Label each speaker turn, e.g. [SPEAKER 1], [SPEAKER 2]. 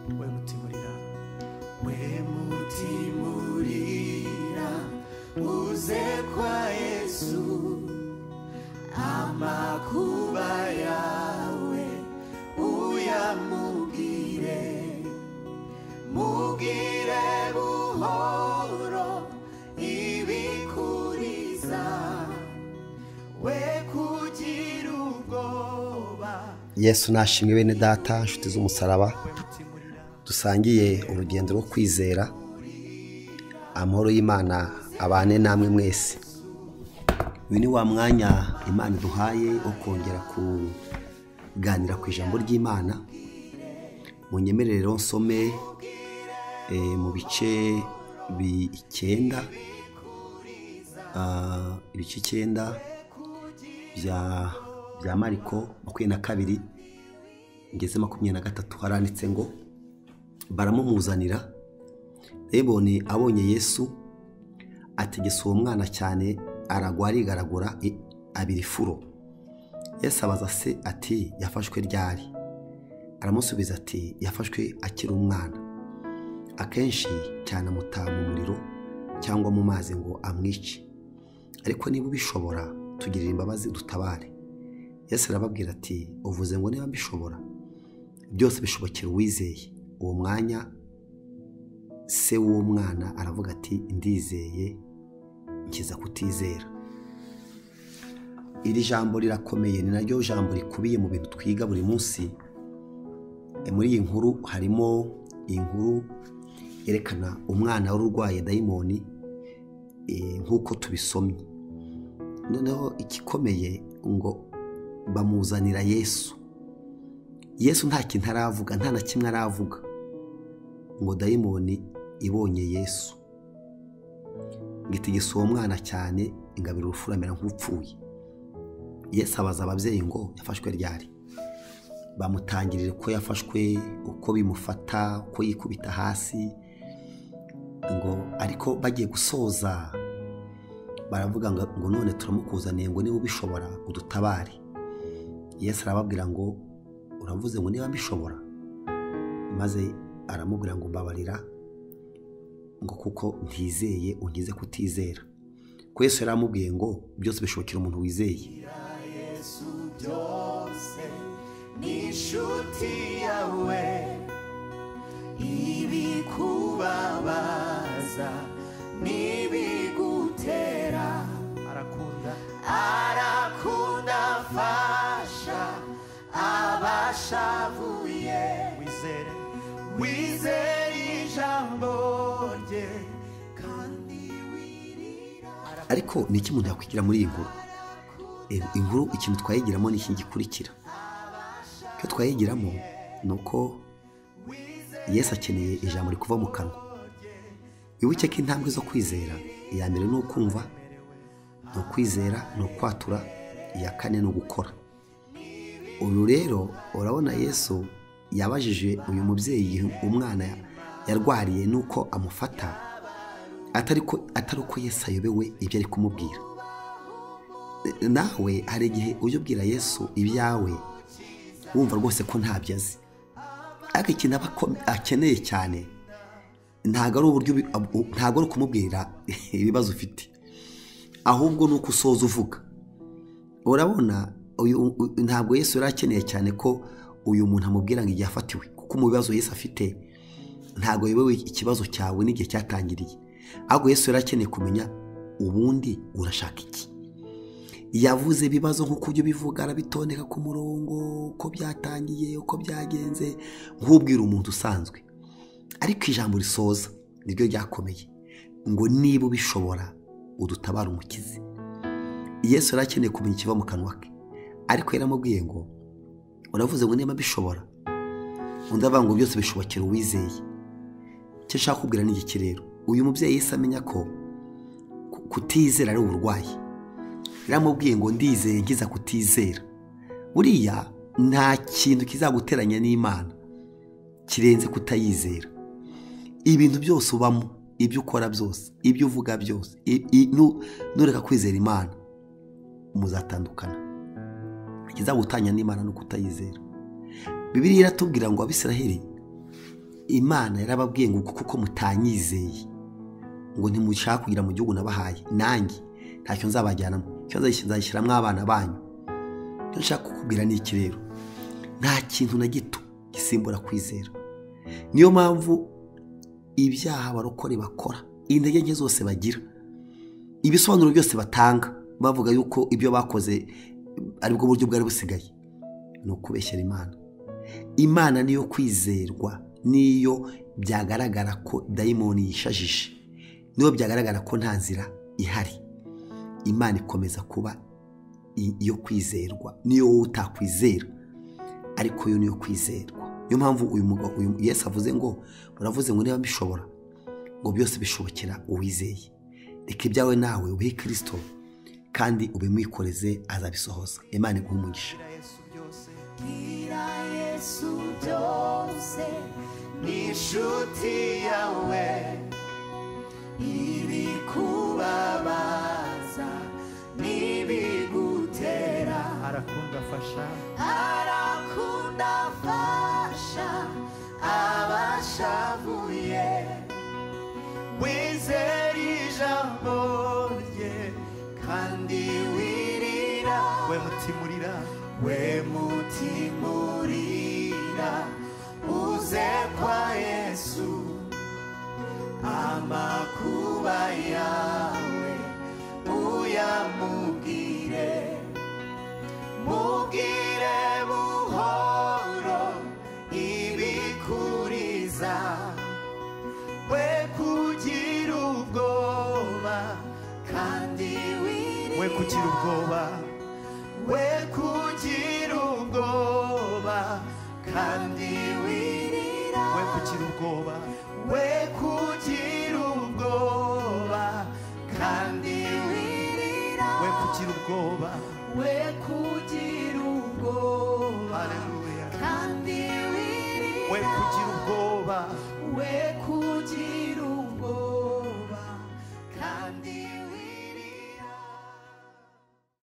[SPEAKER 1] We mutima urira, we mutima urira, uze kwa Yesu, amakuba yawe uyamubwire, mubwire buhoro ibikuriza, we kugira ubwoba.
[SPEAKER 2] Yesu nashimwe. Bene data, inshuti z'umusaraba dusangiye urugendo rwo kwizera, amahoro y'Imana abane namwe mwese. Uyu ni wa mwanya Imana iduhaye wo kongera kuganira ku ijambo ry'Imana. Munyemerere rero nsome mu bice 9, ibice 9 bya Mariko 22 ngeze 23, haranditse ngo baramumuzanira. Dayimoni abonye Yesu ategesa uwo mwana cyane, aragwa arigaragura abira ifuro. Yesu abaza se ati yafashwe ryari? Aramusubiza ati yafashwe akiri umwana. Akenshi cyane amuta mu muriro cyangwa mu mazi ngo amwice, ariko niba ubishobora tugirire imbabazi dutabare. Yesu arababwira ati uvuze ngo niba mbishobora, byose bishobokera uwizeye. Uwo mwanya se w'uwo mwana aravuga ati ndizeye, nkiza kutizera. Iri jambo rirakomeye, ni naryo jambo rikubiye mu bintu twiga buri munsi. Muri iyi nkuru harimo inkuru yerekana umwana wari urwaye dayimoni, nk'uko tubisomye. Noneho igikomeye ngo bamuzanira Yesu. Yesu nta kintu aravuga, nta na kimwe aravuga, ngo dayimoni ibonye Yesu ngitegesa uwo mwana cyane, ingabira urufuro amera nk'upfuye. Yesu abaza ababyeyi ngo yafashwe ryari? Bamutangirira uko yafashwe, uko bimufata, uko yikubita hasi, ngo ariko bagiye gusoza baravuga ngo none turamukuzaniye ngo niba ubishobora udutabare. Yesu arababwira ngo uravuze ngo niba mbishobora? Maze aramubwira ngo mbabarira, ngo kuko ntizeye unkize kutizera. Ko Yesu yaramubwiye ngo byose bishobokera umuntu wizeye.
[SPEAKER 1] Yesu byose ni inshuti yawe, ibikubabaza n'ibigutera, arakunda, arakunda, afasha abashavuye. Wizere, wizere ijambo rye kandi wirira.
[SPEAKER 2] Ariko ni iki umuntu yakwigira muri iyi nkuru? Inkuru ikintu twayigiramo ni iki gikurikira. Icyo twayigiramo ni uko Yesu akeneye ijambo rikuva mu kanwa. Wibuke ko intambwe zo kwizera, iya mbere ni ukumva, ni ukwizera, ni ukwatura, iya kane ni ugukora. Uyu rero urabona Yesu yabajije uyu mubyeyi umwana yarwariye nuko amufata, atari uko Yesu ayobewe ibyo ari kumubwira. Nawe hari igihe ujya ubwira Yesu ibyawe wumva rwose ko ntabyo azi, ariko ikintu aba akeneye cyane ntabwo ari uburyo, ntabwo ari ukumubwira ibibazo ufite, ahubwo ni uko usoza uvuga. Urabona ntabwo Yesu yari akeneye cyane ko uyu muntu amubwira ngo igihe afatiwe, kuko mu bibazo Yesu afite ntabwo ayobewe ikibazo cyawe n'igihe cyatangiriye. Ahubwo Yesu yari akeneye kumenya ubundi urashaka iki. Yavuze ibibazo nk'uko ujya ubivuga, arabitondeka ku murongo, uko byatangiye, uko byagenze, nk'ubwira umuntu usanzwe. Ariko ijambo risoza niryo ryakomeye, ngo niba ubishobora udutabare umukize. Yesu yari akeneye kumenya ikiva mu kanwa ke, ariko yaramubwiye ngo uravuze ngo niba mbishobora, undi avuga ngo byose bishobokera uwizeye. Icyo nshaka kubwira ni iki rero, uyu mubyeyi yahise amenya ko kutizera ari uburwayi. Yaramubwiye ngo ndizeye nkiza kutizera. Buriya nta kintu kizaguteranya n'Imana kirenze kutayizera. Ibintu byose ubamo, ibyo ukora byose, ibyo uvuga byose, nureka kwizera Imana muzatandukana. Ikizagutanya n'Imana no kutayizera. Bibiliya iratubwira ngo Abisiraheli Imana yarababwiye ngo kuko mutanyizeye ngo ntimushaka kugira mu gihugu nabahaye, nanjye ntacyo nzabajyanamo, icyo nzashyiramo abana banyu. Icyo nshaka kukubwira ni iki rero, nta kintu na gito gisimbura kwizera. Niyo mpamvu ibyaha abarokore bakora, intege nke zose bagira, ibisobanuro byose batanga bavuga yuko ibyo bakoze aribwo buryo bwari busigaye, ni ukubeshyera Imana. Imana niyo kwizerwa, niyo byagaragara ko dayimoni yishajije, niyo byagaragara ko nta nzira ihari, Imana ikomeza kuba iyo kwizerwa. Niyo wowe utakwizera, ariko yo niyo kwizerwa. Niyo mpamvu uyu mugabo Yesu avuze ngo uravuze ngo niba mbishobora, ngo byose bishobokera uwizeye. Reka ibyawe nawe ubihe Kristo kandi ubimwikoreze, azabisohoza. Imana iguhe umugisha.
[SPEAKER 1] Bwira Yesu byose, ni inshuti yawe, ibikubabaza n'ibigutera.
[SPEAKER 3] Arakunda afasha,
[SPEAKER 1] arakunda afasha abashavuye. Wizere ijambo rye kandi wirira,
[SPEAKER 3] we mutima urira,
[SPEAKER 1] we mutima urira, uze kwa Yesu, amakuba yawe uyamubwire, mubwire buhoro ibikuriza, we kugira ubwoba kandi wirira,
[SPEAKER 3] we kugira ubwoba,
[SPEAKER 1] we kugira ubwoba kandi wirira,
[SPEAKER 3] we kugira ubwoba,
[SPEAKER 1] we kugira ubwoba kandi wirira,
[SPEAKER 3] we kugira ubwoba,
[SPEAKER 1] we kugira